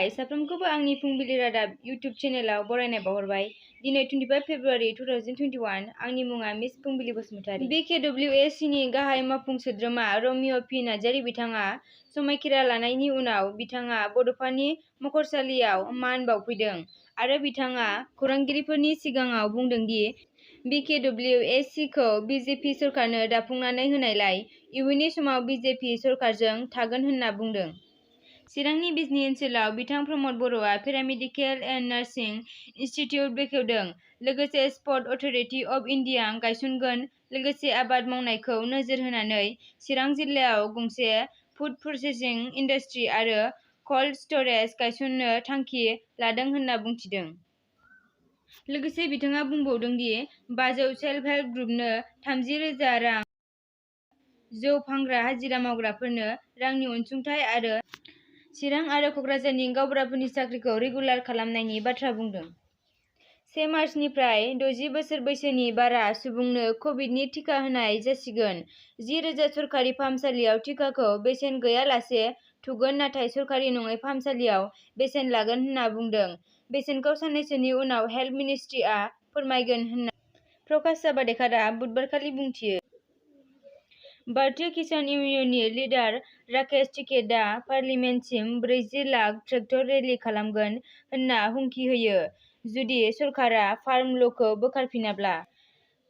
खुलुमबाय साफ्रोमखौबो आंनि फुंबिलि रादाब इउट्युब चेनेलाव बरायनाय बावहरबाय। दिनै 25 फेब्रुआरि 2021 आंनि मुङा मिस फुंबिलि बसुमतारी। BKWSCनि गाहाय मावफुं सोद्रोमा रमिय' पि नार्जारी बिथाङा समायखिरा लानायनि उनाव बिथाङा बड'फानि मखरसालियाव मान बावफैदों आरो बिथाङा खौरांगिरिफोरनि सिगाङाव बुंदों दि BKWSCखौ BJP सरकारनो दाफुंनानै होनायलाय इयुननि समाव BJP सरकारजों थागोन होनना बुंदों। चिरांनि बिजनी ओनसोलाव बिथां प्रमद बर'आ पेरामेडिकेल एन्ड नार्सिं इनस्टिट्युट बेखेवदों। लोगोसे स्पर्ट अथ'रिटि अफ इन्डिया गायसनगोन। लोगोसे आबाद मावनायखौ नोजोर होनानै चिरां जिल्लायाव गंसे फुड प्रसेसिं इन्डास्ट्रि आरो कल्ड स्टरेज गायसननो थांखि लादों होनना बुंथिदों। लोगोसे बिथाङा बुंबावदों दि 500 सेल्फ हेल्प ग्रुपनो 30,000 रां, जौ फानग्रा हाजिरा मावग्राफोरनो रांनि अनसुंथाइ आरो चिरां आरो क'क्राझारनि गावबुराफोरनि साख्रिखौ रेगुलार खालामनायनि बाथ्रा बुंदों। 1 मार्चनिफ्राय 60 बोसोर बैसोनि बारा सुबुंनो कभिडनि टिका होनाय जासिगोन। 10,000 सरकारि फाहामसालियाव टिकाखौ बेसेन गैयालासे थुगोन नाथाय सरकारि नङै फाहामसालियाव बेसेन लागोन होनना बुंदों। बेसेनखौ साननैसोनि उनाव हेल्थ मिनिस्ट्रिआ फोरमायगोन होनना प्रकाश जावडेकारा बुधबारखालि बुंथियो। भारतीय किसान इउनियननि लिडार राकेश टिकेतआ पार्लियामेन्टसिम 40 लाख ट्रेक्टर रेलि खालामगोन होनना हुमखि होयो जुदि सरकारा फार्म ल'खौ बोखारफिनाब्ला।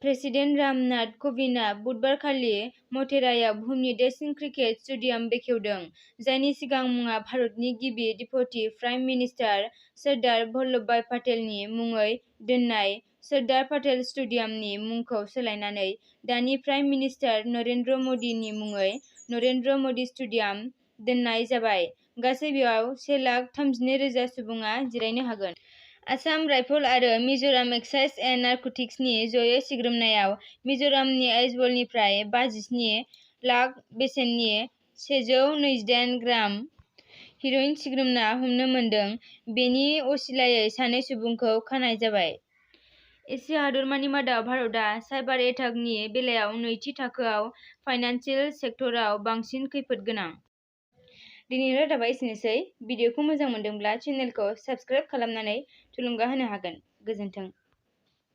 प्रेसिडेन्ट राम नाथ क'विन्दआ बुधबारखालि म'टेरायाव बुहुमनि देरसिन क्रिकेट स्टेडियाम बेखेवदों, जायनि सिगां मुङा भारतनि गिबि deputy prime minister Sardar Vallabhbhai पटेलनि मुङै दोननाय सरदार पटेल स्टेडियामनि मुंखौ सोलायनानै दानि प्राइम मिनिस्टार नरेन्द्र मदिनि मुङै नरेन्द्र मदि स्टेडियाम दोननाय जाबाय। गासै बेयाव 1,32,000 सुबुङा जिरायनो हागोन। आसाम राइफल आरो मिज'राम एक्साइज एन्ड नारक'टिक्सनि जयै सिग्रोमनायाव मिज'रामनि आइजलनिफ्राय 57 लाख बेसेननि 128 ग्राम हेर'इन सिग्रोमना हमनो मोनदों। बेनि असिलायै सानै सुबुंखौ खानाय जाबाय। एसिया हादरमानि मादाव भारतआ साइबार एटाकनि बेलायाव नैथि थाखोआव फाइनान्सियेल सेक्टराव बांसिन खैफोद गोनां। दिनैनि रादाबा एसेनोसै। भिडिअखौ मोजां मोनदोंब्ला चेनेलखौ साबस्क्राइब खालामनानै थुलुंगा होनो हागोन। गोजोन्थों।